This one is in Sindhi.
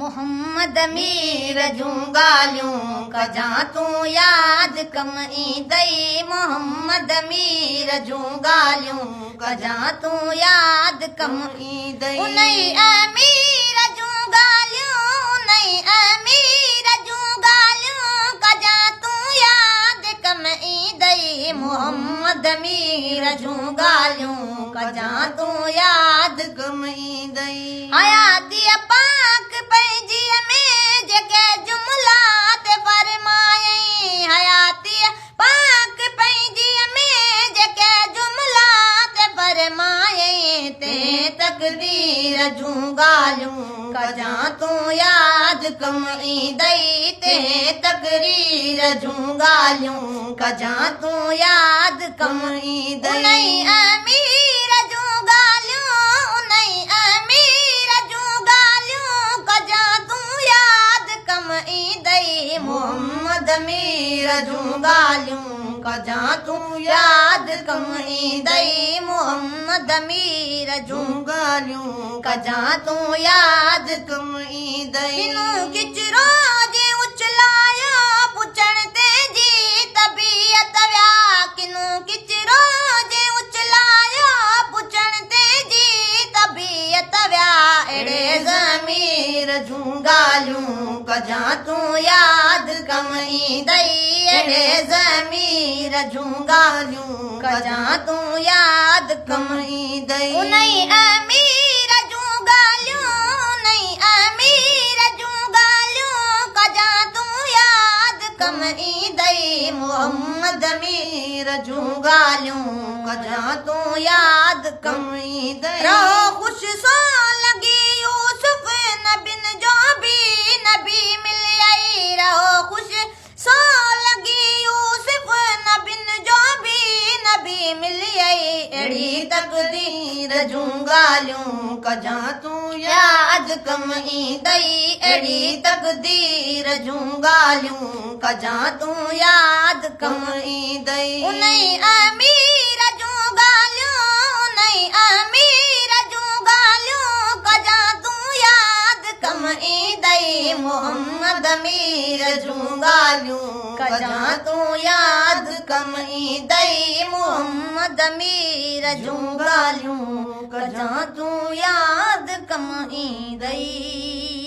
محمد مير جون ڳالهيون ڪجان تون ياد ڪم ايندئي محمد مير جون ڳالهيون ڪجان تون ياد ڪم ايندئي انهي امير جون ڳالهيون انهي امير جون ڳالهيون ڪجان تون ياد ڪم ايندئي محمد مير جون ڳالهيون ڪجان تون ياد ڪم ايندئي. حياتيء پاڪ پنهنجيء ۾ جيڪي جملا تي فرمايائين حياتيء پاڪ پنهنجيء ۾ جيڪي جملا تي فرمايائين تنهن تقدير جون ڳالهيون ڪجان تون ياد ڪم ايندئي تنهن تقرير جون ڳالهيون ڪجان تون ياد ڪم ايندئي. انهيء امير جون ڳالهيون انهي امير جون ڳالهيون ڪجان تون ياد ڪم ايندئي محمد مير جون ڳالهيون ڪجان تون ياد ڪم ايندئي محمد مير جون ڳالهيون ڪجان تون ياد ڪم ايندئي. ڪنو ڪچرو جنهن اڇلايو پڇڻ تنهن جي طبيعت ويا ڪنو ڪچرو جنهن اڇلايو پڇڻ تنهن جي طبيعت ويا اهڙي ضمير جون ڳالهيون ڪجان تون ياد ڪم ايندئي اهڙي ضمير جون ڳالهيون ڪجان تون ياد ڪم ايندئي. انهي امير جون ڳالهيون انهي امير جون ڳالهيون ڪجان تون ياد ڪم ايندئي محمد مير جون ڳالهيون ڪجان تون ياد ڪم ايندئي. رهو خوش سو لڳي يوسف نبين جو به نبي مليئي رهو خوش سو لڳي يوسف نبين جو به نبي مليئي اهڙي تقدير جون ڳالهيون ڪجان تون ياد ڪم ايندئي اهڙي تقدير جون ڳالهيون ڪجان تون ياد ڪم ايندئي. انهي امير جون ڳالهيون انهي امير جون ڳالهيون ڪجان تون ياد ڪم ايندئي محمد مير جون ڳالهيون ڪجان تون ياد ڪم ايندئي محمد مير جون ڳالهيون ڪجان تون ياد ڪم ايندئي.